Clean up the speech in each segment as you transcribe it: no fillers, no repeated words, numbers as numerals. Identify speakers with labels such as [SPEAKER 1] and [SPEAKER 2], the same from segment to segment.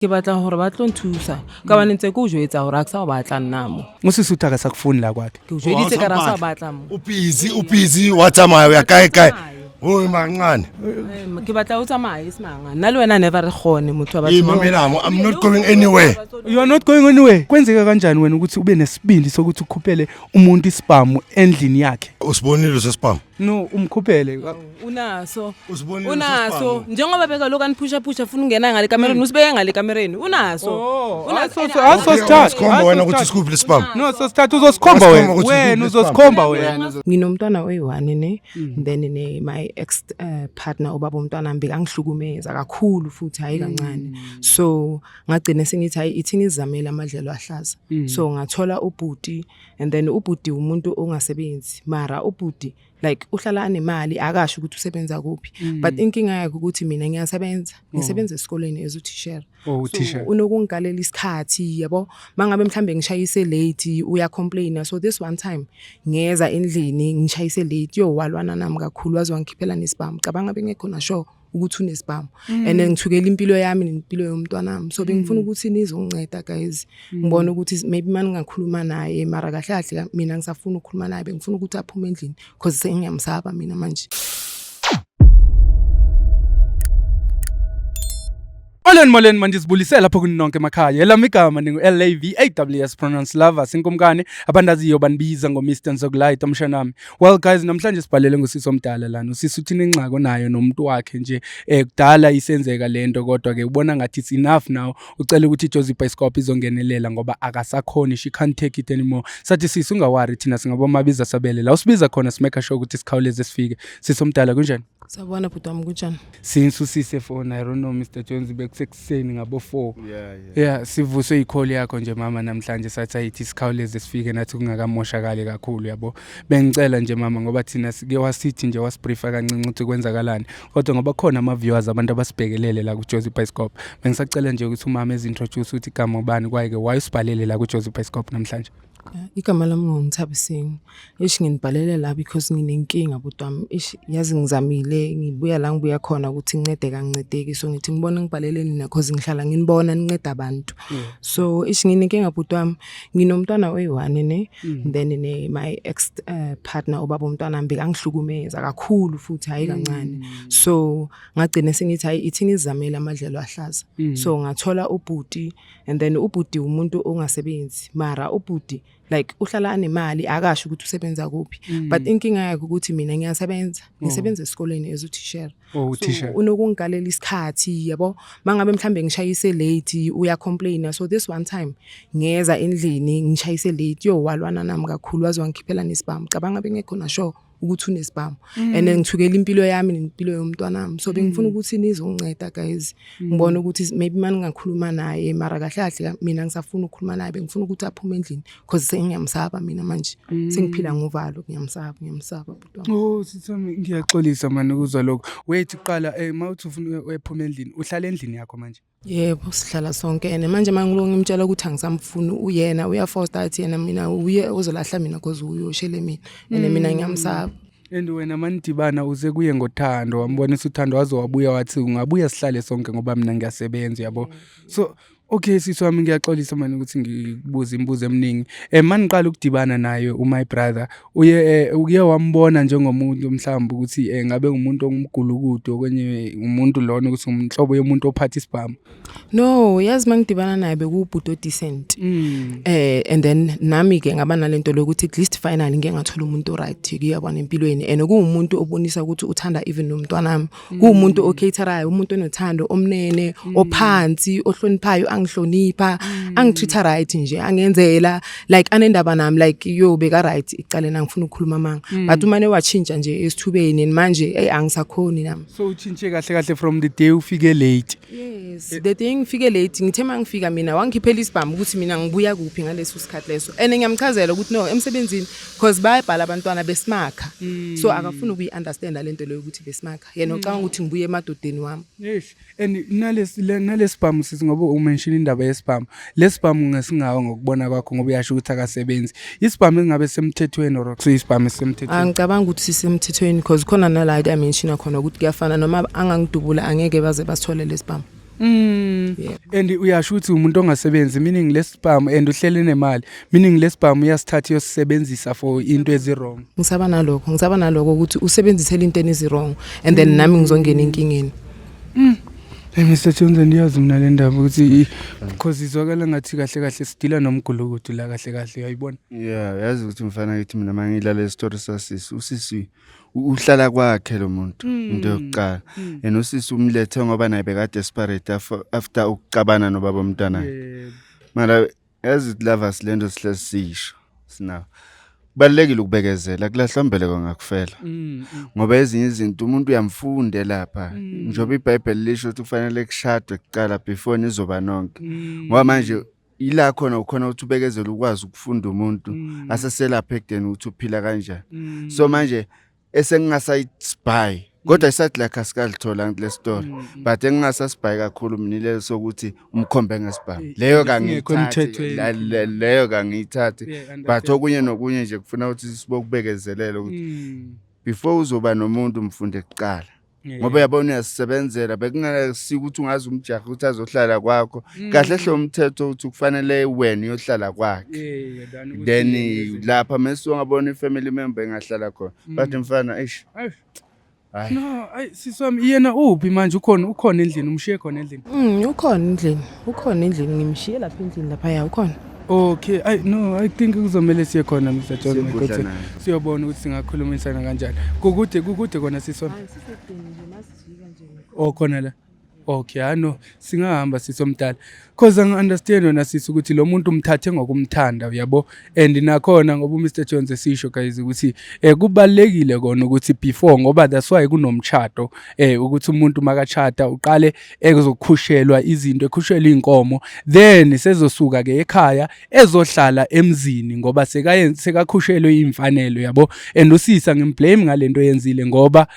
[SPEAKER 1] Ke batla hore ba tlo nthusa ka bane ntse ke o jwetsa hore ha ke sa o batla nna mo.
[SPEAKER 2] Usisi uthi akasakufuni la kwakhe.
[SPEAKER 1] Ke o jweditse ka re ha sa o batla mo.
[SPEAKER 3] Ubhizi ubhizi watsamaya uya kae kae. Hoi mancane.
[SPEAKER 1] Ke batla o tsamaye smanga. Nna le wena never re kgone motho wa
[SPEAKER 3] Hey
[SPEAKER 1] batho.
[SPEAKER 3] mamela mo, I'm not going anywhere.
[SPEAKER 2] You are not going anywhere. Kwenzeka kanjani wena ukuthi ube nesibindi sokuthi ukhuphele umuntu isibhamu endlini yakhe?
[SPEAKER 3] Usibonile sesibhamu.
[SPEAKER 2] No, umkhuphele.
[SPEAKER 1] Unaso.
[SPEAKER 3] Usibonile
[SPEAKER 1] Unaso.
[SPEAKER 3] sesibhamu.
[SPEAKER 1] Njengoba bekaloku aniphusha phusha funa ungena ngale kamereni usibeke ngale kamereni. Unaso.
[SPEAKER 2] Oh,
[SPEAKER 1] Unaso.
[SPEAKER 2] aso sithathu.
[SPEAKER 3] Sikhomba wena ukuthi sikuphi lesibhamu.
[SPEAKER 2] No, so sithathu uzosikhomba wena.
[SPEAKER 3] Wasikhomba ukuthi
[SPEAKER 2] Wena
[SPEAKER 3] sikuphi
[SPEAKER 2] uzosikhomba wena.
[SPEAKER 1] Nginomntwana oyi-one ne then ne my ex partner ubaba umntwana wami bekangihlukumeza kakhulu futhi hayi kancane so ngagcina sengithi hayi ithi ngizamele amadlelo ahlaza so ngathola ubhuti and then ubhuti umuntu ongasebenzi mara ubhuti like uhlala anemali akasho ukuthi usebenza kuphi but inkinga yakhe ukuthi mina ngiyasebenza ngisebenza esikoleni as utishera.
[SPEAKER 2] Oh,
[SPEAKER 1] So,
[SPEAKER 2] uthisha.
[SPEAKER 1] unokungigalela isikhathi yabo mangabe mhlambe ngishayise late uya complain. So this one time ngeza endlini ngishayise late, yo, walwana nami kakhulu waze wangikhiphela nesibhamu. Cabanga bengekho na sure ukuthi unesibhamu and then ngithukela impilo yami nempilo yomntwana wami, so bengifuna ukuthi nizonginceda guys, ngibone ukuthi maybe mani ngingakhuluma naye, mara kahle kahle mina ngisafuna ukukhuluma naye, bengifuna ukuthi aphume endlini cause sengiyamsaba mina manje.
[SPEAKER 2] Molweni molweni, mandizibulisele lapho kuni nonke emakhaya. Elami igama ningu-LAVAWS, pronounce lovers, inkumkani abandaziyo banibiza ngo-Mr Nzokulight umshanami. Well guys, namhlanje sibhalele ngusisi omdala lana. Usisi uthi inengxaki onayo nomuntu wakhe nje kudala isenzeka lento, kodwa ke ubona ngathi it's enough now. Ucela ukuthi iJozi Bioscope izongenelela ngoba akasakhoni, she can't take it anymore. Sathi sisi ungawari, thina singabomabiza sabele. La usibiza khona simake sure ukuthi sikhawuleze sifike. Sisi omdala, kunjani?
[SPEAKER 1] Sawubona bhuti wami, kunjani?
[SPEAKER 2] Since usise phone, I don't know, Mr Jones, bekusekuseni ngabo 4.
[SPEAKER 3] Yeah.
[SPEAKER 2] Yeah, sivuswe i-call yakho nje mama namhlanje, sathi ayithi sikhawuleze sifike nathi kungakamoshakali kakhulu yabo. Bengicela nje mama, ngoba thina sike wasithi nje wasibriefa kancinci ukuthi kwenzakalani. Kodwa ngoba khona ama viewers, abantu abasibhekelele la ku Jozi Bioscope. Bengisacela nje ukuthi umama ezintroduce ukuthi igama ubani, kwaye ke why usibhalele la ku Jozi Bioscope namhlanje.
[SPEAKER 1] Igama lami nguNthabiseng. Eish, nginibhalele la because nginenkinga bhuti wami. Eish, yazi ngizamile ngibuya la ngibuya khona ukuthi ngincedeke, angincedeki, so ngithi ngibone ngibhalele nina cause ngihlala nginibona ninceda abantu. So eish, nginenkinga bhuti wami. Nginomntwana oyi-one ne then ne my ex partner ubaba umntwana wami bekangihlukumeza kakhulu futhi hayi kancane. So ngagcina sengithi hayi ithi ngizamele amadlelo ahlaza. So ngathola ubhuti and then ubhuti umuntu ongasebenzi mara ubhuti like uhlala anemali akasho ukuthi usebenza kuphi but inkinga yakhe ukuthi mina ngiyasebenza, ngisebenza esikoleni as utishera.
[SPEAKER 2] Oh, uthisha.
[SPEAKER 1] Unokungigalela isikhathi yabo, mangabe mhlambe ngishayise late uya complain. So this one time ngeza endlini ngishayise late, yo, walwana nami kakhulu waze wangikhiphela nesibhamu. Cabanga bengekho na sure ukuthi unesibhamu and then ngithukela impilo yami nempilo yomntwana wami, so bengifuna ukuthi nizonginceda guys, ngibone ukuthi maybe mani ngingakhuluma naye, mara kahle kahle mina ngisafuna ukukhuluma naye, bengifuna ukuthi aphume endlini cause sengiyamsaba mina manje, sengiphila ngovalo, ngiyamsaba, ngiyamsaba bhuti wami.
[SPEAKER 2] Oh sisi wami, ngiyaxolisa mani ukuzwa lokho. Wait qala, mawuthi ufuna uyephuma endlini, uhlala endlini yakho manje?
[SPEAKER 1] Yebo, sihlala sonke and manje mangiloko ngimtshela ukuthi angisamfuni, uyena uyafosta, athi yena mina uye uzolahla mina cause uyoshele mina and mina ngiyamsaba.
[SPEAKER 2] And wena manidibana uze kuye ngothando, wambonisa uthando, waze wabuya wathi ungabuya sihlale sonke ngoba mina ngiyasebenza yabo. So okay sisi wami, ngiyaxolisa mani ukuthi ngikubuze imibuzo eminingi. Maniqala ukudibana naye u-my brother, uye uye wambona njengomuntu mhlawumbe ukuthi ngabe umuntu ongumgulukudu okwenye umuntu lona ukuthi umhlobo yomuntu ophatha isibhamu?
[SPEAKER 1] No, yazi mangidibana naye bekuwubhuti decent. And then nami ke ngaba nalento lokuthi at least finally ngike ngathola umuntu right kuyabona empilweni and kuwumuntu obonisa ukuthi uthanda even nomntwana wami. Kuwumuntu ocaterayo, umuntu onothando, omnene, ophansi, ohloniphayo, angihlonipha, angitreat right nje, angenzela like anendaba nami, like yo, beka right icaleni, angifuna ukukhuluma amanga. But umane watshintsha nje esithubeni and manje hey, angisakhoni nami.
[SPEAKER 2] So utshintshe kahle kahle from the day ufike late?
[SPEAKER 1] Yes, the day ngifike late, ngithe mangifika mina wangikhiphela isibhamu ukuthi mina ngibuya kuphi ngaleso sikhathi leso. And ngiyamchazela ukuthi no, emsebenzini because bayabhala abantwana besimakha. So akafuni ukuyi-understanda lento leyo ukuthi besimakha. Yena ucabanga ukuthi ngibuye emadodeni wami.
[SPEAKER 2] Yes, and nalesibhamu sisi, ngoba umention indaba yesibhamu. Lesibhamu ngesingawa ngokubona kwakho, ngoba uyasho ukuthi akasebenzi. Isibhamu engabe semthethweni or isibhamu esemthethweni?
[SPEAKER 1] Angicabanga ukuthi sisemthethweni because khona nala dimension khona ukuthi kuyafana noma angangidubula angeke baze basithole lesibhamu. Yeah.
[SPEAKER 2] And uyasho ukuthi umuntu ongasebenzi, meaning lesibhamu, and uhlele nemali, meaning lesibhamu uyasithatha uyosisebenzisa for into ezi-wrong.
[SPEAKER 1] Ngisaba nalokho ukuthi usebenzisele into ezi-wrong and then nami ngizongena enkingeni.
[SPEAKER 2] Hey Mr Jones, andiyazi mina le ndaba ukuthi because izwakala ngathi kahle kahle sidila nomgulukudu la kahle kahle, uyayibona.
[SPEAKER 4] Yeah, yazi ukuthi mfana ngithi mina mangilala isitori sasisi, usisi uhlala kwakhe lo muntu, into yokuqala. And usisi umlethe ngoba naye beka desperate after ukuxabana nobaba womntwana. Mara yazi ukuthi lovers, lento sihlezi sisho sinawo. Kubalulekile ukubekezela, kulahlwa mbeleko ngakufela. Ngoba ezinye izinto umuntu uyamfunda lapha. Njengoba iBhayibheli lisho ukuthi kufanele kushadwe kuqala before nizoba nonke. Ngoba manje ila khona ukhona ukuthi ubekezele, ukwazi ukufunda umuntu aseselapha ekudeni ukuthi uphila kanjani. So manje esengingasayisibhayi, kodwa isathi like asikalithola le story, but engingasasibhayi kakhulu mina ile sokuthi umkhombe ngesibhamu, leyo
[SPEAKER 2] Esingekho
[SPEAKER 4] kangiyithathi.
[SPEAKER 2] emthethweni.
[SPEAKER 4] Leyo kangiyithathi,
[SPEAKER 2] Yeah,
[SPEAKER 4] but
[SPEAKER 2] understand.
[SPEAKER 4] okunye nokunye nje kufuna ukuthi sibokubekezelela ukuthi before uzoba nomuntu umfunde kuqala, ngoba uyabona uyasisebenzela, bekungasiko ukuthi ungaze umjahe ukuthi azohlala kwakho. Kahle hle umthetho uthi kufanele wena uyohlala kwakhe,
[SPEAKER 2] Yeah, than ukuthi
[SPEAKER 4] then
[SPEAKER 2] yenze
[SPEAKER 4] lapha mase ungabona i-family member engahlala khona, but mfana, eish.
[SPEAKER 2] Ayi.
[SPEAKER 4] Hayi.
[SPEAKER 2] No, ayi sisi wami, yena uphi manje? Ukhona endlini? Umshiye khona endlini?
[SPEAKER 1] Ukhona endlini. Ukhona endlini, ngimshiye lapha endlini lapha, ukhona.
[SPEAKER 2] Okay, I no, I think kuzomele siye khona, Mr John,
[SPEAKER 4] Siyogudla
[SPEAKER 2] ukuthi
[SPEAKER 4] naye.
[SPEAKER 2] siyobona ukuthi singakhulumisana kanjani. Kukude kona, sisi wami?
[SPEAKER 1] Hayi, sisekudeni nje masijika nje.
[SPEAKER 2] Oh, khona la. Okay, ah no, singahamba sisi omdala. 'Cause angi-understand wena sisi ukuthi lo muntu umthathe ngokumthanda, uyabo? And nakhona ngoba uMr Jones esisho guys ukuthi kubalekile kona ukuthi before, ngoba that's why kunomtshato, ukuthi umuntu makachata uqale ezokhushelwa izinto, ekhushelwa inkomo, then sezosuka ke ekhaya ezohlala emzini ngoba sekayenza sekakhushelwe imfanelo, yabo. And usisa ngim-blame ngalento yenzile ngoba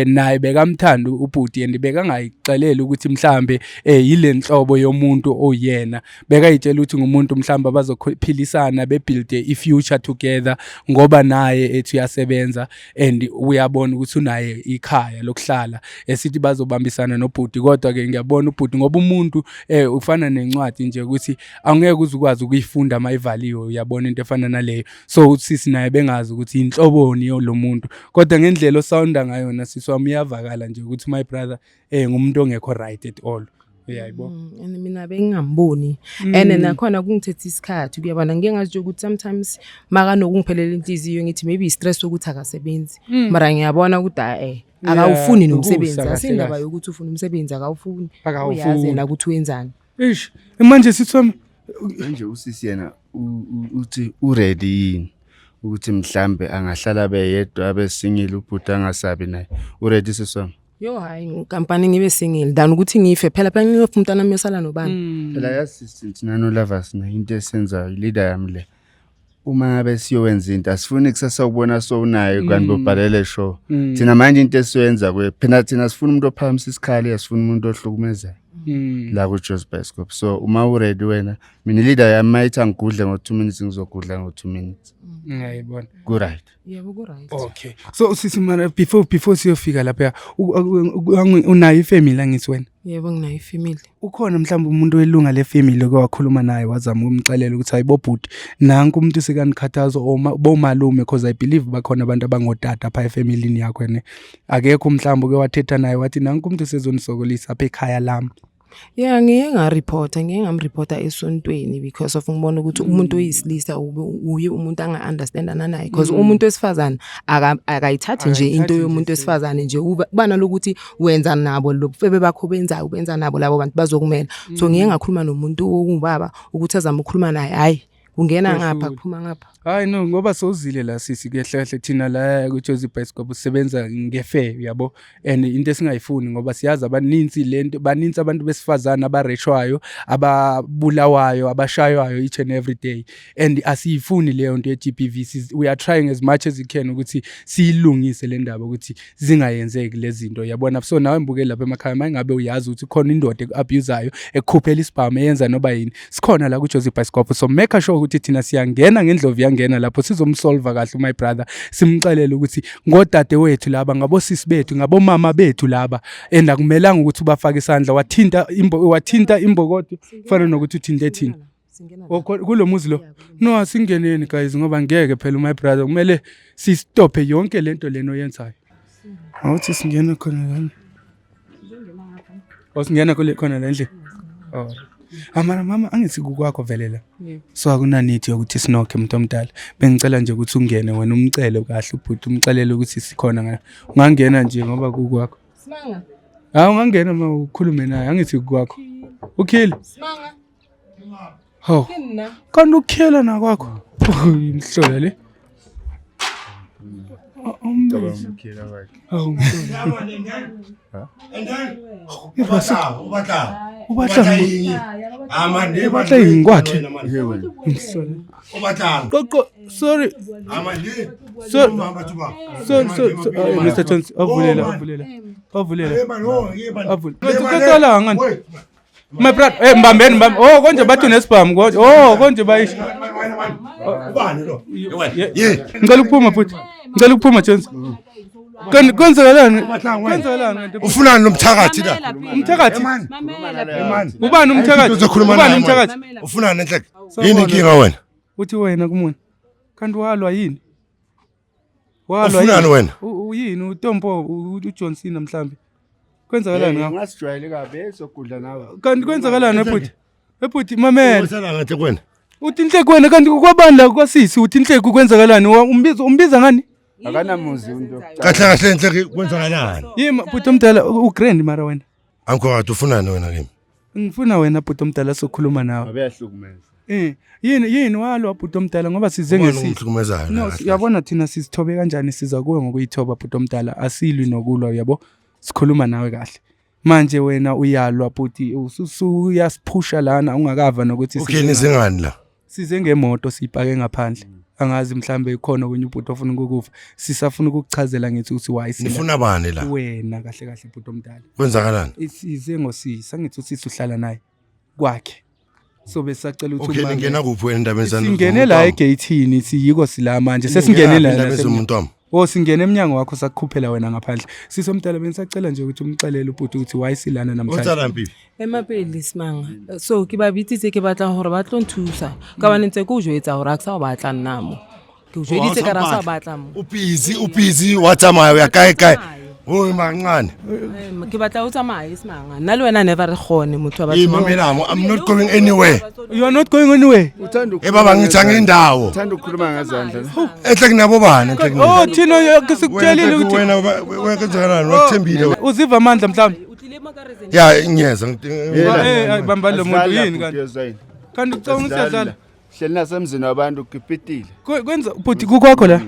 [SPEAKER 2] naye bekamthanda ubhuti and bekangayixeleli ukuthi mhlambe yile nhlobo yomuntu oyena. Bekayitshela ukuthi ngumuntu mhlambe abazophilisana, be-build i-future together, ngoba naye ethi uyasebenza and uyabona ukuthi unaye ikhaya lokuhlala, esithi bazobambisana nobhuti. Kodwa ke ngiyabona ubhuti, ngoba umuntu ufana nencwadi nje ukuthi angeke uze ukwazi ukuyifunda mayivaliwe, uyabona, into efana naleyo. So usisi naye bengazi ukuthi inhloboni lo muntu, kodwa ngendlela osawunda ngayo sisi wami, uyavakala nje ukuthi my brother ngumuntu ongekho right at all, uyayibona.
[SPEAKER 1] And mina bengingamboni and nakhona kungithethe isikhathi kuyabona. Ngike ngazitsho ukuthi sometimes makanokungiphelela inhliziyo, ngithi maybe i-stress sokuthi akasebenzi, mara ngiyabona ukuthi hayi, akawufuni nomsebenzi.
[SPEAKER 2] Ukusa kahle
[SPEAKER 1] Asindaba
[SPEAKER 2] kahle.
[SPEAKER 1] yokuthi ufuna umsebenzi, akawufuni.
[SPEAKER 2] Akawufuni.
[SPEAKER 1] Uyazi yena ukuthi wenzani.
[SPEAKER 2] Ish, manje sisi wami,
[SPEAKER 4] Manje usisi yena uthi u-ready yini ukuthi mhlambe angahlala beyedwa, abe single, ubhuti angasabi naye? U-ready, sisi wami?
[SPEAKER 1] Yo, hayi, nkampani ngibe single than ukuthi ngife. Phela ngiyofa, umntwana wami uyosala nobani?
[SPEAKER 4] Phela yazi thina no-lovers na into esenzayo, i-leader yami le, uma ngabe siyowenza into asifuni kusasa ukubona sowunayo kanti bobhalele show. Thina manje into esiyoyenza kuye phela, thina sifuna umuntu ophakamisa isikhali, asifuna umuntu ohlukumezayo la ku-Jozi Bioscope. So uma u-ready wena, mina i-leader yami mayithi angigudle ngo-2 minutes, ngizogudla ngo-2 minutes.
[SPEAKER 2] Ngiyayibona.
[SPEAKER 4] Ku-right.
[SPEAKER 1] Yebo, ku-right.
[SPEAKER 2] Okay, so sisi, mana before siyofika lapha, unayo i-family, angithi wena?
[SPEAKER 1] Yebo, nginayo i-family.
[SPEAKER 2] Ukhona mhlawumbe umuntu welunga le-family oke wakhuluma naye, wazama ukumxelela ukuthi hayibo bhuti, nanku umuntu sekanikhathaza, bomalume, because I believe bakhona abantu abangotata apha efamilini yakho, ne? Akekho mhlawumbe uke wathetha naye wathi nanku umuntu sezonisokolisa apha ekhaya lami?
[SPEAKER 1] Yeah, ngiye ngareporta, ngiye ngamreporta esontweni because of ngibona ukuthi umuntu oyisilisa uye umuntu anga-understandana naye, because umuntu wesifazane akayithathi nje into
[SPEAKER 2] Akayithathi nje
[SPEAKER 1] yomuntu
[SPEAKER 2] serious.
[SPEAKER 1] wesifazane nje. Kuba nalokuthi wenza nabo lo bufebe bakho, benzayo, benza nabo labo bantu bazokumela. So ngiye ngakhuluma nomuntu owubaba ukuthi azame ukukhuluma naye, hhayi, kungena ngapha,
[SPEAKER 2] Kwehlule.
[SPEAKER 1] kuphuma ngapha.
[SPEAKER 2] Hayi no, ngoba sowuzile la sisi, kuyehle kahle thina la ku-Jozi Bioscope sisebenza nge-fair, uyabo, and into esingayifuni ngoba siyazi abaninzi lento, baninzi abantu besifazane abareshwayo, ababulawayo, abashaywayo each and every day, and asiyifuni leyo nto ye-GBV. We are trying as much as we can ukuthi siyilungise le ndaba ukuthi zingayenzeki lezi zinto, uyabona. So nawe mbukeli lapha emakhaya, uma ngabe uyazi ukuthi khona indoda eku-abusayo, ekukhuphela isibhamu, eyenza noba yini, sikhona la ku-Jozi Bioscope, so make sure ukuthi ukuthi thina siyangena ngendlovu yangena lapho sizomsolva kahle my brother, simxelele ukuthi ngodade wethu laba, ngabosisi bethu, ngabomama bethu laba, and akumelanga ukuthi ubafake isandla. Wathinta imbo, wathinta imbokodo, fana nokuthi uthinte thina.
[SPEAKER 1] Singena.
[SPEAKER 2] Oh, kulo muzi lo? No, asingeneni guys, ngoba ngeke phela my brother, kumele sistophe yonke lento leno oyenzayo. Awuthi singene khona lana. Oh, singena kule khona la endlini. Oh. Amara mama, angithi kukwakho vele la.
[SPEAKER 1] Yebo.
[SPEAKER 2] So akunanithi yokuthi sinokhe, umuntu omdala. Bengicela nje ukuthi ungene wena, umcele kahle ubhuti, umcelele ukuthi sikhona nga. Ungangena nje ngoba kukwakho.
[SPEAKER 1] Simanga.
[SPEAKER 2] Hawu, ungangena ma ukhulume naye, angithi kukwakho. Ukhile?
[SPEAKER 1] Simanga.
[SPEAKER 2] Hawu.
[SPEAKER 1] Ke nna.
[SPEAKER 2] Kanti ukhela nakwakho. Imhlola le. Hawu.
[SPEAKER 3] And then o batla
[SPEAKER 2] Ubatla
[SPEAKER 3] eng? Ah, man,
[SPEAKER 2] Ubatla eng kwakhe?
[SPEAKER 4] Ye wena.
[SPEAKER 2] Imhlola.
[SPEAKER 3] O batlang?
[SPEAKER 2] Qoqo, sorry.
[SPEAKER 3] Ah, man, le.
[SPEAKER 2] Sorry.
[SPEAKER 3] Batho ba.
[SPEAKER 2] Sorry, sorry, sorry. Mr. Jones, avulela, avulela. Avulela.
[SPEAKER 3] Eh, man, oh, eh, man.
[SPEAKER 2] Avula.
[SPEAKER 3] Eh, man,
[SPEAKER 2] Kuqala ngani?
[SPEAKER 3] Wait.
[SPEAKER 2] My brother, eh, mbambeni, mbambe. Oh, konje bathi unesibhamu konje. Oh, konje bayisho.
[SPEAKER 3] Man, man, man. Ubani lo?
[SPEAKER 2] Ye-
[SPEAKER 3] Ye.
[SPEAKER 2] Ngicela ukuphuma futhi. Ngicela ukuphuma, Jones. Kanti kwenzakalani?
[SPEAKER 3] Ubatlang wena?
[SPEAKER 2] Kwenzakalani kanti?
[SPEAKER 3] Ufunani lo mthakathi la?
[SPEAKER 2] Umthakathi?
[SPEAKER 3] Man, man.
[SPEAKER 2] Ubani umthakathi?
[SPEAKER 3] Uzokhuluma
[SPEAKER 2] Ubani
[SPEAKER 3] naye, man.
[SPEAKER 2] umthakathi?
[SPEAKER 3] Ufunani enhleke? Yini inkinga wena?
[SPEAKER 2] Uthi wena kumona. Kanti walwa yini? Walwa
[SPEAKER 3] Ufunani
[SPEAKER 2] yini?
[SPEAKER 3] wena?
[SPEAKER 2] Uyini uTompo, uJohn Cena mhlambe? Kwenzakalani ngakho?
[SPEAKER 4] Ungasijwayele kabi, ezokudla nawe.
[SPEAKER 2] Kanti kwenzakalani ebhuti? Ebhuti, mamela.
[SPEAKER 3] Usala ngathi kwena.
[SPEAKER 2] Uthi inhleko wena, kanti kwabani la kwasisi? Uthi inhleko, kwenzakalani? Umbiza ngani?
[SPEAKER 4] Akanamuzi umuntu.
[SPEAKER 3] Kahle kahle enhleke, kwenzakalani?
[SPEAKER 2] Yimi bhuti omdala, ugrand mara wena.
[SPEAKER 3] Angikho kade, ufunani wena kimi?
[SPEAKER 2] Ngifuna wena bhuti omdala, sokhuluma nawe.
[SPEAKER 4] Abeyahlukumeza.
[SPEAKER 2] Eh, yini walwa bhuti omdala, ngoba size
[SPEAKER 3] Ubani
[SPEAKER 2] ngesisi.
[SPEAKER 3] ongihlukumezayo?
[SPEAKER 2] No,
[SPEAKER 3] la kahle?
[SPEAKER 2] uyabona thina sizithobe kanjani, siza kuwe ngokuyithoba bhuti omdala, asilwi nokulwa, uyabo? Sikhuluma nawe kahle. Manje wena uyalwa bhuti, usuyasiphusha lana ungakava nokuthi
[SPEAKER 3] Okay, nizingani la?
[SPEAKER 2] Size ngemoto, siyipake ngaphandle. Angazi mhlambe ikhona okunye ubhuti ofuna ukukuva. Sisafuna ukukuchazela ngithi ukuthi why sila.
[SPEAKER 3] Nifuna bani la?
[SPEAKER 2] Wena kahle kahle bhuti omdala.
[SPEAKER 3] Kwenzakalani?
[SPEAKER 2] Size ngosisi, angithi usisi uhlala naye kwakhe. So besacela ukuthi
[SPEAKER 3] Okay,
[SPEAKER 2] umamele.
[SPEAKER 3] ningena kuphi wena endabeni zami?
[SPEAKER 2] Singene la egeyithini, siyiko sila manje. Sesingene la.
[SPEAKER 3] Endabeni zomuntu wami.
[SPEAKER 2] Oh, singene emnyango wakho, sakukhuphela wena ngaphandle. Sisomdala, bengisacela nje ukuthi umxelele ubhuti ukuthi why silana namhlanje.
[SPEAKER 3] Utsala mpilo.
[SPEAKER 1] Ema pele, Semanga. So ke ba bitsitse, ke batla gore ba tlo nthusa ka bane ntse ke o jwetsa gore a ke sa o batla nna mo. Ke o jweditse ka re a sa o batla mo.
[SPEAKER 3] O busy, o busy, wa tsamaya o ya kae kae? Oi mancane.
[SPEAKER 1] Ke batla o tsamaye, Semanga. Nna le wena never re kgone motho wa
[SPEAKER 3] Eh,
[SPEAKER 1] batho.
[SPEAKER 3] mamela, I'm not going anywhere.
[SPEAKER 2] You are not going anywhere.
[SPEAKER 4] Uthanda
[SPEAKER 3] Eh baba, ngithi angindawo.
[SPEAKER 4] Uthanda ukukhuluma ngezandla.
[SPEAKER 3] Enhle kunabo bani enhle kunabo?
[SPEAKER 2] Oh, thina sikutshelile ukuthi
[SPEAKER 3] Wena wena kwenzakalani? Wakuthembile wena.
[SPEAKER 2] Uziva amandla mhlawumbe.
[SPEAKER 1] O tlile mo ka reason.
[SPEAKER 3] Ya, ngiyeza.
[SPEAKER 2] Eh, ay, bamba lo muntu, yini kanti? Kanti ucabanga ukuthi siyadlala?
[SPEAKER 4] Hleli nasemzini wabantu ukipitile.
[SPEAKER 2] Kwenza bhuti, kukwakho la.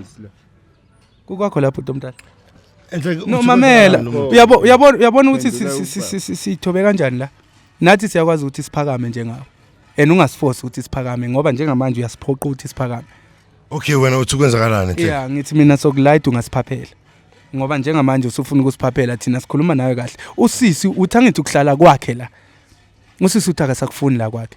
[SPEAKER 2] Kukwakho la bhuti omdala.
[SPEAKER 3] Enhle.
[SPEAKER 2] No, mamela. Uyabo uyabona uyabona ukuthi sithobe kanjani la. Nathi siyakwazi ukuthi siphakame njengawe. And ungasiforce ukuthi siphakame, ngoba njengamanje uyasiphoqa ukuthi siphakame.
[SPEAKER 3] Okay, wena uthi kwenzakalani enhle?
[SPEAKER 2] Yeah, ngithi mina sokulayida ungasiphaphela. Ngoba njengamanje usufuna ukusiphaphela, thina sikhuluma nawe kahle. Usisi uthi angithi ukuhlala kwakhe la. Usisi uthi akasakufuni la kwakhe.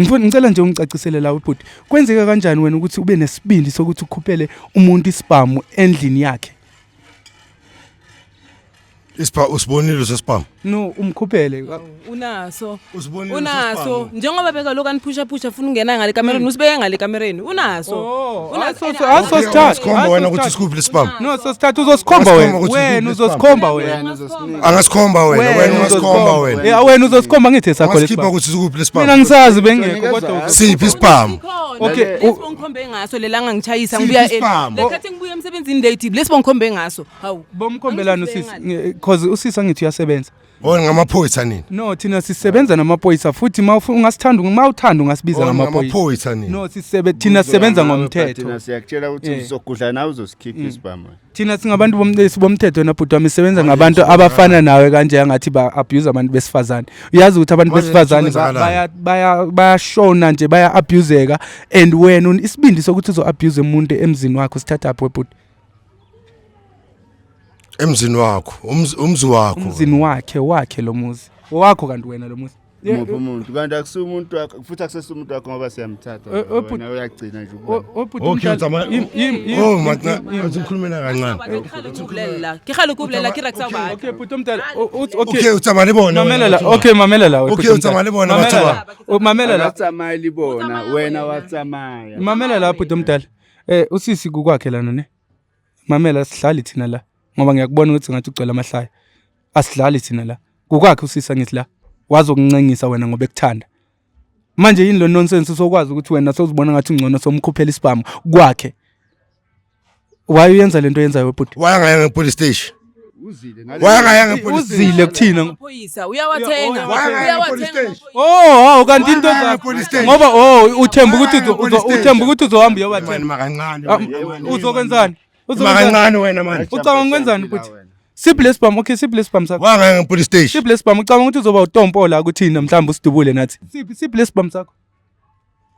[SPEAKER 2] Ngifuna, ngicela nje ungicacisele la ubhuti. Kwenzeka kanjani wena ukuthi ube nesibindi sokuthi ukhuphele umuntu isibhamu endlini yakhe?
[SPEAKER 3] Isipha usibonile sesibhamu.
[SPEAKER 2] No, umkhuphele.
[SPEAKER 1] Unaso.
[SPEAKER 3] Usibonile
[SPEAKER 1] Unaso.
[SPEAKER 3] sesibhamu.
[SPEAKER 1] Njengoba bekaloku aniphusha phusha funa ungena ngale kamereni, usibeke ngale kamereni. Unaso.
[SPEAKER 2] Oh,
[SPEAKER 1] Unaso.
[SPEAKER 2] aso sithatha.
[SPEAKER 3] Sikhomba wena ukuthi sikuphi lesibhamu.
[SPEAKER 2] No, so sithatha, uzosikhomba wena.
[SPEAKER 3] Ungasikhomba ukuthi
[SPEAKER 2] Wena
[SPEAKER 3] sikuphi.
[SPEAKER 2] uzosikhomba wena.
[SPEAKER 4] Wena uzosinika.
[SPEAKER 3] Angasikhomba wena, wena ungasikhomba wena.
[SPEAKER 2] Yeah, wena uzosikhomba, ngithi sakho
[SPEAKER 3] Ungasikhipha
[SPEAKER 2] lesibhamu.
[SPEAKER 3] ukuthi sikuphi
[SPEAKER 2] Mina
[SPEAKER 3] lesibhamu.
[SPEAKER 2] ngisazi bengekho kodwa
[SPEAKER 3] Siphi isibhamu?
[SPEAKER 2] Okay,
[SPEAKER 1] Lesibongikhombe ngaso lelanga ngitshayisa
[SPEAKER 3] Siphi
[SPEAKER 1] ngibuya
[SPEAKER 3] isibhamu?
[SPEAKER 1] lekhathi ngibuya emsebenzini late, lesibongikhombe ngaso. Hawu.
[SPEAKER 2] Bomkhombelani usisi, because usisi angithi uyasebenza.
[SPEAKER 3] Wona ngamaphoyisa nini?
[SPEAKER 2] No, thina sisebenza namaphoyisa futhi mawungasithanda, mawuthanda ungasibiza
[SPEAKER 3] Wona
[SPEAKER 2] ngamaphoyisa.
[SPEAKER 3] ngamaphoyisa nini?
[SPEAKER 2] No, thina sisebenza
[SPEAKER 4] Thina
[SPEAKER 2] ngomthetho.
[SPEAKER 4] siyakutshela ukuthi uzogudla nawe, uzosikhipha isibhamu.
[SPEAKER 2] Thina singabantu bomthetho wena bhuti wami, sisebenza ngabantu abafana nawe kanje angathi ba-abuse abantu besifazane. Uyazi ukuthi abantu
[SPEAKER 3] Manje
[SPEAKER 2] besifazane
[SPEAKER 3] kwenzakalani?
[SPEAKER 2] Bayashona nje, baya-abuseka, and wena isibindi sokuthi uzo-abuse umuntu emzini wakho sithathaphi webhuti?
[SPEAKER 3] Emzini wakho, umzi wakho.
[SPEAKER 2] Umzini wakhe, wakhe lo muzi. Wakho kanti wena lo muzi.
[SPEAKER 4] Muphi umuntu kanti akusiwo umuntu wakho futhi akusesiwo umuntu wakho ngoba siyamthatha
[SPEAKER 2] Eh, eh,
[SPEAKER 4] wena uyagcina nje
[SPEAKER 2] O-
[SPEAKER 4] ukubona.
[SPEAKER 2] obhuti
[SPEAKER 3] Okay,
[SPEAKER 2] omdala-
[SPEAKER 3] utsamaya-
[SPEAKER 2] Yim-
[SPEAKER 3] Oh, matna, athi ngikhulumela kancane.
[SPEAKER 5] Ke kgale ke o bolela ke re ke sa o batla.
[SPEAKER 2] Okay, bhuti omdala. Uthi
[SPEAKER 3] Okay,
[SPEAKER 2] okay.
[SPEAKER 3] utsamaya le bona.
[SPEAKER 2] Mamela la. Okay, mamela la.
[SPEAKER 3] Okay, utsamaya le bona batho ba.
[SPEAKER 2] Mamela la.
[SPEAKER 4] Akatsamaya libona wena watsamaya.
[SPEAKER 2] Mamela la bhuti omdala. Eh usisi kukwakhe lana ne. Mamela sihlali thina la ngoba ngiyakubona ukuthi ngathi ugcwele amahlaya. Asidlali thina la. Kukwakhe usisi angithi la. Wazokuncengisa wena ngoba ekuthanda. Manje yini lo nonsense sokwazi ukuthi wena sewuzibona ngathi ungcono somkhuphela isibhamu kwakhe. Why uyenza lento oyenzayo bhuti?
[SPEAKER 3] Wayangaya nge-police station.
[SPEAKER 4] Uzile ngale.
[SPEAKER 3] Wayangaya nge-police station.
[SPEAKER 2] Uzile kuthina.
[SPEAKER 5] Amaphoyisa uyawathenga.
[SPEAKER 3] Wayangaya nge-police
[SPEAKER 5] Uyawathenga.
[SPEAKER 3] station.
[SPEAKER 2] Oh, oh kanti into
[SPEAKER 3] Wayangaya
[SPEAKER 2] zakho.
[SPEAKER 3] nge-police station.
[SPEAKER 2] Ngoba oh uthemba ukuthi
[SPEAKER 3] Wayangaya nge-police station.
[SPEAKER 2] uthemba ukuthi uzohamba
[SPEAKER 3] Man,
[SPEAKER 2] uyobathenga.
[SPEAKER 3] makancane.
[SPEAKER 2] Ah,
[SPEAKER 3] wena, man.
[SPEAKER 2] Uzokwenzani? Uzokwenzani?
[SPEAKER 3] Makancane wena man.
[SPEAKER 2] Ucabanga ukwenzani bhuti? Siphi lesibhamu? Okay, siphi lesibhamu sakho?
[SPEAKER 3] Wayangaya nge-police station.
[SPEAKER 2] Siphi lesibhamu? Ucabanga ukuthi uzoba utompo la kuthina mhlawumbe usidubule nathi. Siphi lesibhamu sakho?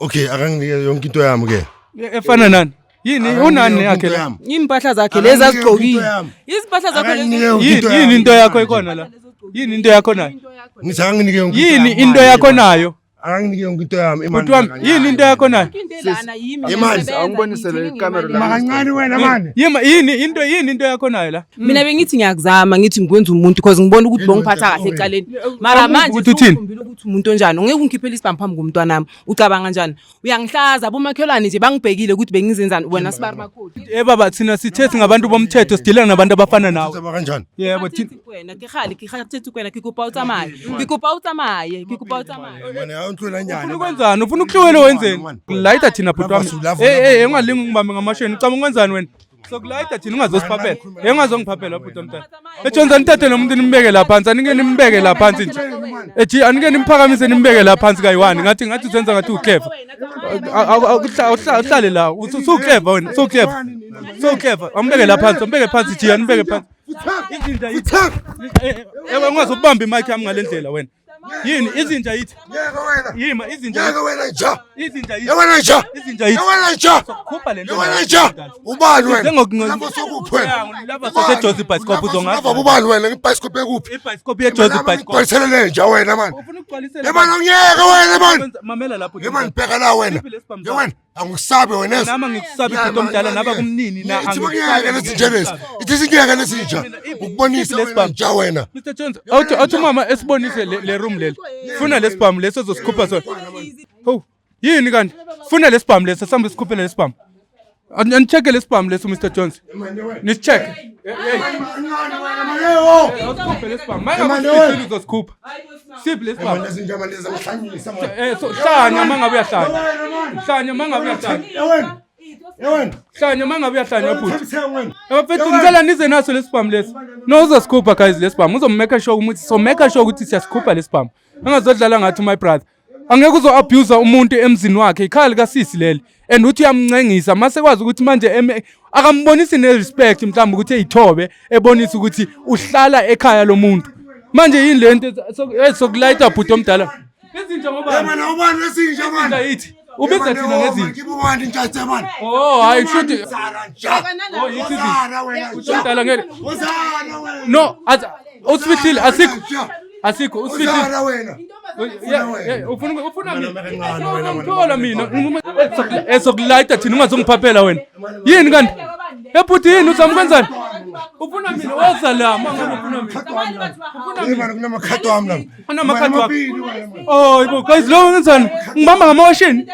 [SPEAKER 3] Okay, akanginike yonke into yami ke.
[SPEAKER 2] Efana nani? Yini unani
[SPEAKER 3] Akanginike yonke
[SPEAKER 2] yakhe
[SPEAKER 3] into
[SPEAKER 2] la?
[SPEAKER 3] yami.
[SPEAKER 5] Impahla zakhe lezi
[SPEAKER 3] Akanginike yonke into
[SPEAKER 5] azigqokile.
[SPEAKER 3] yami.
[SPEAKER 5] Izimpahla zakho lezi.
[SPEAKER 3] Akanginike yonke
[SPEAKER 2] Yini
[SPEAKER 3] into
[SPEAKER 2] yini
[SPEAKER 3] yami.
[SPEAKER 2] into yakho ikhona la? Yini into yakho nayo?
[SPEAKER 3] Ngithi akanginike yonke into
[SPEAKER 2] Yini
[SPEAKER 3] yami.
[SPEAKER 2] into yakho nayo?
[SPEAKER 3] Akanginike yonke into yami.
[SPEAKER 2] Bhuti wami, yini into yakho nayo?
[SPEAKER 5] Into elana yimi.
[SPEAKER 3] Imali.
[SPEAKER 5] ngiyasebenza,
[SPEAKER 4] Awungibonise le
[SPEAKER 5] ngiyithenga
[SPEAKER 4] camera
[SPEAKER 5] ngemali.
[SPEAKER 4] la.
[SPEAKER 3] Makancane wena man.
[SPEAKER 2] Yima yini into yini into yakho nayo la?
[SPEAKER 5] Mina bengithi ngiyakuzama ngithi ngikwenza umuntu because ngibona ukuthi bongiphatha kahle ekuqaleni. Mara
[SPEAKER 2] Awubuzi
[SPEAKER 5] manje
[SPEAKER 2] ukuthi uthini?
[SPEAKER 5] sewukhombile ukuthi umuntu onjani. Ngeke ungikhiphele isibhamu phambi komntwanami. Ucabanga kanjani? Uyangihlaza abomakhelwane nje bangibhekile ukuthi bengizenzani wena sibari makhodi.
[SPEAKER 2] Eh baba thina sithe singabantu bomthetho sidila nabantu abafana nawe.
[SPEAKER 3] Utsaba kanjani?
[SPEAKER 2] Yebo thina
[SPEAKER 5] Kwena ke kgale ke kgathetse kwena ke kopa o tsamaye. Ke kopa o tsamaye, ke kopa o tsamaye.
[SPEAKER 3] Man, awuntlola
[SPEAKER 2] Ufuna
[SPEAKER 3] nyani.
[SPEAKER 2] ukwenzani? Ufuna ukuhluwela wenzeni?
[SPEAKER 3] Man.
[SPEAKER 2] Layita thina bhuti wami.
[SPEAKER 3] Lava, lava,
[SPEAKER 2] Hey hey
[SPEAKER 3] lava.
[SPEAKER 2] ungalingi ungibambe ngamasheni. Ucabanga ukwenzani wena? Sokulayita thina ungazosiphaphela. Hey ungazongiphaphela bhuti omdala. Etshonza nithathe lo muntu nimbeke la phansi. Anike nimbeke la phansi nje. Eji anike nimphakamise nimbeke la phansi kayi-one. Ngathi uzenza ngathi uclever. Uhlale la. Usuclever wena. Usuclever. Usuclever. Ambeke la phansi. Ambeke phansi ji anibeke phansi. Izinja yithi. Ewe ungazobamba imic yami ngale ndlela wena. Yini izinja yithi?
[SPEAKER 3] Ngeke wena.
[SPEAKER 2] Yima izinja
[SPEAKER 3] Ngeke wena nja.
[SPEAKER 2] izinja yithi.
[SPEAKER 3] Yewena nja.
[SPEAKER 2] Izinja yithi.
[SPEAKER 3] Yewena nja.
[SPEAKER 2] Khupha le nto.
[SPEAKER 3] Yewena nja. Ubani wena?
[SPEAKER 2] Njengokunqo-
[SPEAKER 3] Lapho sokuphi wena?
[SPEAKER 2] Lapha saseJozi Bioscope uzongazi.
[SPEAKER 3] Lapha ubani wena? Ibhayisikobho ekuphi?
[SPEAKER 2] Ibhayisikobho yeJozi Bioscope.
[SPEAKER 3] Ngigcwalisele le nja wena man.
[SPEAKER 2] Ufuna ukugcwalisela.
[SPEAKER 3] Yemana ngiyeke wena man.
[SPEAKER 2] Mamela lapho.
[SPEAKER 3] Yemana bheka la wena.
[SPEAKER 2] Siphi lesibhamu
[SPEAKER 3] Ye wena angikusabi wena.
[SPEAKER 2] Nami angikusabi bhuti omdala naba kumnini na
[SPEAKER 3] Ithi ngiyeke lezi nje lezi. Ithi singiyeke lezi nja. Ukubonisa wena nja wena.
[SPEAKER 2] Mr Jones, awuthi umama esibonise le room leli. Funa lesibhamu leso ozosikhupha sona. Hawu, yini kanti? Funa lesibhamu leso sambe sikhuphele lesibhamu. Anicheke lesibhamu leso Mr Jones. Nisicheke. Hey, awusikhuphe lesibhamu.
[SPEAKER 3] Manje
[SPEAKER 2] Manje
[SPEAKER 3] wena.
[SPEAKER 2] uzosikhupha. Siphi lesibhamu?
[SPEAKER 3] Lezi nja manje zamhlanyisa man.
[SPEAKER 2] Eh so hlanya mangabe uyahlanya. Hlanya mangabe uyahlanya.
[SPEAKER 3] Yewena. Yewena.
[SPEAKER 2] Hlanya mangabe uyahlanya bhuti.
[SPEAKER 3] Thabiseng wena.
[SPEAKER 2] Abafethu ngicela nize naso lesibhamu lesi. No uzosikhupha guys lesibhamu. Uzomake sure ukuthi so make sure ukuthi siyasikhupha lesibhamu. Angazodlala ngathi my brother. Angeke uzo abuse umuntu emzini wakhe ikhaya likasisi leli. And uthi uyamncengisa mase kwazi ukuthi manje akambonisi ne respect mhlawumbe ukuthi eyithobe ebonisa ukuthi uhlala ekhaya lomuntu. Manje yini le nto sokulayita bhuti omdala? Izinja ngoba
[SPEAKER 3] Yemana ubani lezinja man.
[SPEAKER 2] izinja yithi. Ubiza thina ngezinja.
[SPEAKER 3] Ngibubani inja man.
[SPEAKER 2] Oh hayi shuthi
[SPEAKER 3] Zara nja.
[SPEAKER 2] Oh yithi izinja.
[SPEAKER 3] Zara wena
[SPEAKER 2] Bhuti
[SPEAKER 3] nja.
[SPEAKER 2] omdala ngeke.
[SPEAKER 3] Wozana wena.
[SPEAKER 2] No, usifihlile asikho. Asikho usifihlile.
[SPEAKER 3] Wozana wena.
[SPEAKER 2] Ufuna mina ngithola mina esokulayita thina ungazongiphaphela wena yini kanti ebhuti yini uzama ukwenzani ufuna mina woza la mangabe ufuna mina
[SPEAKER 3] Yemana kunamakhadi wami la.
[SPEAKER 2] Kunamakhadi wakho? Oh yebo guys lo ngenzani ngibamba ngamawashini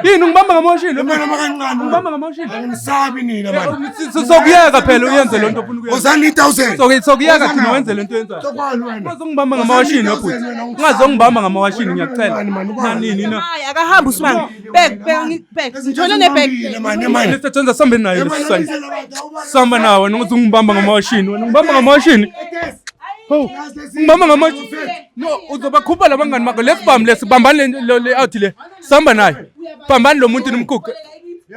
[SPEAKER 2] yini ngibamba ngamawashini
[SPEAKER 3] Yemana makancane.
[SPEAKER 2] ngibamba ngamawashini
[SPEAKER 3] Angisabi nina man.
[SPEAKER 2] sokuyeka phela uyenze lento ofuna ukuyenza
[SPEAKER 3] Wozani 1000.
[SPEAKER 2] Sokuyeka thina wenze lento oyenzayo
[SPEAKER 3] Sokwani wena.
[SPEAKER 2] ungazongibamba ngamawashini bhuti ungazongibamba ngamawashini ngiyacela nanini na
[SPEAKER 5] Hayi akahambi usimanga. Bhek bhek bhek. Ngithole nebhek.
[SPEAKER 3] Man man.
[SPEAKER 2] Mr Jones asambe nayo lesiswane samba nawe wena uthi ungibamba ngamawashini wena ungibamba ngamawashini Hawu, ungibamba ngamawashini no uzobakhupha labangani bakho lesibhamu lesi bambani le out le samba naye bambani lo muntu nimkhukhe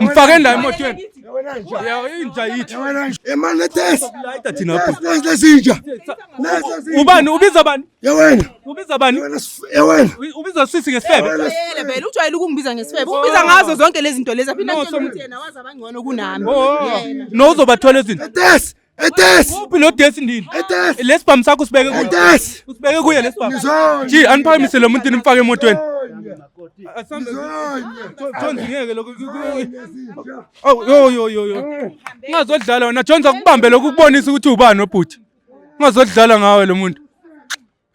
[SPEAKER 2] mfakeni la emotweni ya inja yithi
[SPEAKER 3] Emana letesi.
[SPEAKER 2] layita thina bhuti
[SPEAKER 3] Lezinja.
[SPEAKER 2] ubani ubiza bani
[SPEAKER 3] Yewena.
[SPEAKER 2] ubiza bani
[SPEAKER 3] Yewena.
[SPEAKER 2] ubiza sisi ngesifebe
[SPEAKER 5] Vele vele ujwayele ukungibiza ngesifebe. Ungibiza ngazo zonke lezi zinto lezi. Aphinda
[SPEAKER 2] No,
[SPEAKER 5] atshele ukuthi yena wazi abangcono kunami.
[SPEAKER 2] Oh,
[SPEAKER 5] Yena.
[SPEAKER 2] no uzobathola izinto
[SPEAKER 3] Letesi. Etesi.
[SPEAKER 2] Uphi lo Desi ndini?
[SPEAKER 3] Etesi.
[SPEAKER 2] Lesibhamu sakho usibeke kuye.
[SPEAKER 3] Etesi.
[SPEAKER 2] Usibeke kuye lesibhamu.
[SPEAKER 3] Ngizonya.
[SPEAKER 2] Ji, aniphakamise lo muntu nimfake emotweni. Asambe.
[SPEAKER 3] Ngizonya.
[SPEAKER 2] Jones ngeke lokho. Oh, yo yo yo yo. Ungazodlala wena Jones akubambe lokhu ukubonisa ukuthi ubani obhuti. Ungazodlala ngawe lo muntu.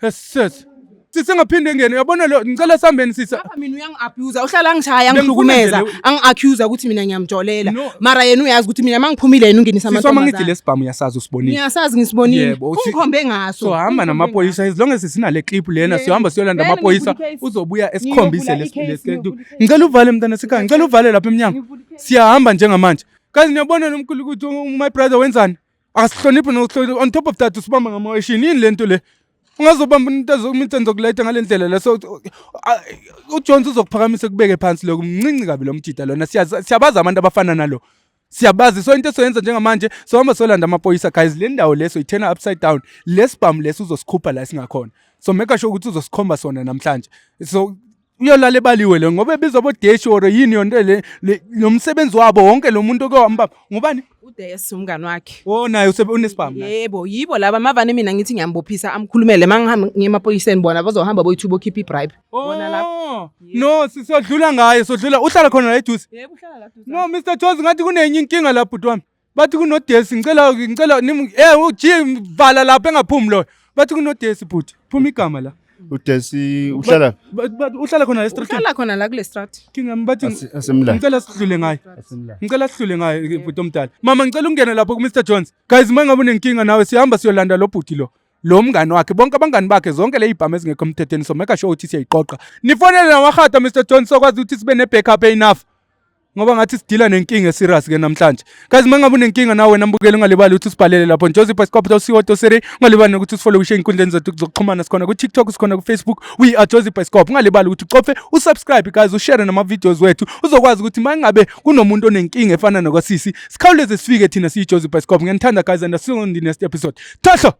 [SPEAKER 2] Yes. Sisi ngaphinde ngene uyabona lo ngicela sambeni sisa.
[SPEAKER 5] Lapha mina uyangi-abuse uhlala angishaya
[SPEAKER 2] Bengifuna
[SPEAKER 5] angihlukumeza
[SPEAKER 2] nje le-
[SPEAKER 5] angi-accuse ukuthi mina ngiyamjolela
[SPEAKER 2] No.
[SPEAKER 5] mara yena uyazi ukuthi mina mangiphumile yena ungenisa
[SPEAKER 2] Sisi wami ngithi
[SPEAKER 5] amantombazane
[SPEAKER 2] lesibhamu uyasazi usibonile.
[SPEAKER 5] ngiyasazi ngisibonile
[SPEAKER 2] Yebo, uthi-
[SPEAKER 5] ungikhombe ngaso
[SPEAKER 2] So hamba namaphoyisa as long as sinale clip lena
[SPEAKER 5] Yebo.
[SPEAKER 2] siyohamba siyolanda
[SPEAKER 5] Vele
[SPEAKER 2] amaphoyisa
[SPEAKER 5] ngivula i-case.
[SPEAKER 2] uzobuya esikhombise
[SPEAKER 5] Ngiyovula
[SPEAKER 2] lesi
[SPEAKER 5] i-case,
[SPEAKER 2] lesi-
[SPEAKER 5] ngiyovula i-case.
[SPEAKER 2] Ngicela uvale mntana sekhaya ngicela uvale lapha emnyango.
[SPEAKER 5] Ngivula i-case.
[SPEAKER 2] Siyahamba njengamanje. Kazi niyabona nomkhulu ukuthi my brother wenzani? Akasihloniphi nokuhlonipha on top of that usibamba ngamaweshini yini lento le? Ungazobamba umuntu umuntu enzokulayitha ngale ndlela le so uJones uzokuphakamisa kubeke phansi lokhu mncinci kabi lo mjida lona siyabazi abantu abafana nalo. Siyabazi so into esoyenza njengamanje sohamba solanda amaphoyisa guys le ndawo leso ithena upside down lesibhamu leso uzosikhupha la singakhona. So make sure ukuthi uzosikhomba sona namhlanje. So uyolala ebaliwe le ngoba ebizwa bodeshi or yini yonto le lo msebenzi wabo wonke lo muntu oke wambamba ngubani?
[SPEAKER 5] uDes umngani wakhe
[SPEAKER 2] Oh naye unesibhamu naye.
[SPEAKER 5] yebo yibo laba mavane mina ngithi ngiyambophisa amkhulumele mangihamba ngiye emaphoyiseni bona bazohamba boyi-two bokhipha i-bribe bona lapho
[SPEAKER 2] Oh, no sisodlula ngaye sodlula uhlala khona la eduze.
[SPEAKER 5] yebo uhlala la
[SPEAKER 2] No Mr Jones ngathi kunenye inkinga la bhuti wami. Bathi kunodesi ngicela ngicela uG vala lapha engaphumi lo. Bathi kunodesi bhuti. Phuma igama la.
[SPEAKER 4] Udesi uhlala
[SPEAKER 2] Uhlala khona la estratini.
[SPEAKER 5] uhlala khona la kule strat
[SPEAKER 2] King yami bathi
[SPEAKER 4] asemlando.
[SPEAKER 2] ngicela sidlule ngaye. Ngicela sidlule ngaye bhuti omdala. Mama ngicela ungene lapho ku Mr Jones. Guys mangabe unenkinga nawe sihamba siyolanda lo bhuti lo. Lo mngani wakhe bonke abangani bakhe zonke le ibhamu ezingekho emthethweni so make sure ukuthi siyayiqoqa. Nifonele namahata Mr Jones sokwazi ukuthi sibe ne backup enough. Ngoba ngathi sidila nenkinga eserious ke namhlanje. Guys mangabe unenkinga nawe wena mbukeli ungalibali ukuthi usibhalele lapho joseph.co.za ungalibali nokuthi usifollowishe ey'nkundleni zethu zokuxhumana sikhona ku-TikTok sikhona ku-Facebook we are Joseph Bioscope. Ungalibali ukuthi ucofe usubscribe guys ushare nama-videos wethu uzokwazi ukuthi mangabe kunomuntu onenkinga efana nokwasisi sikhawuleze sifike thina siyi-Joseph Bioscope. Ngiyanithanda guys and see you on the next episode. Thahlo!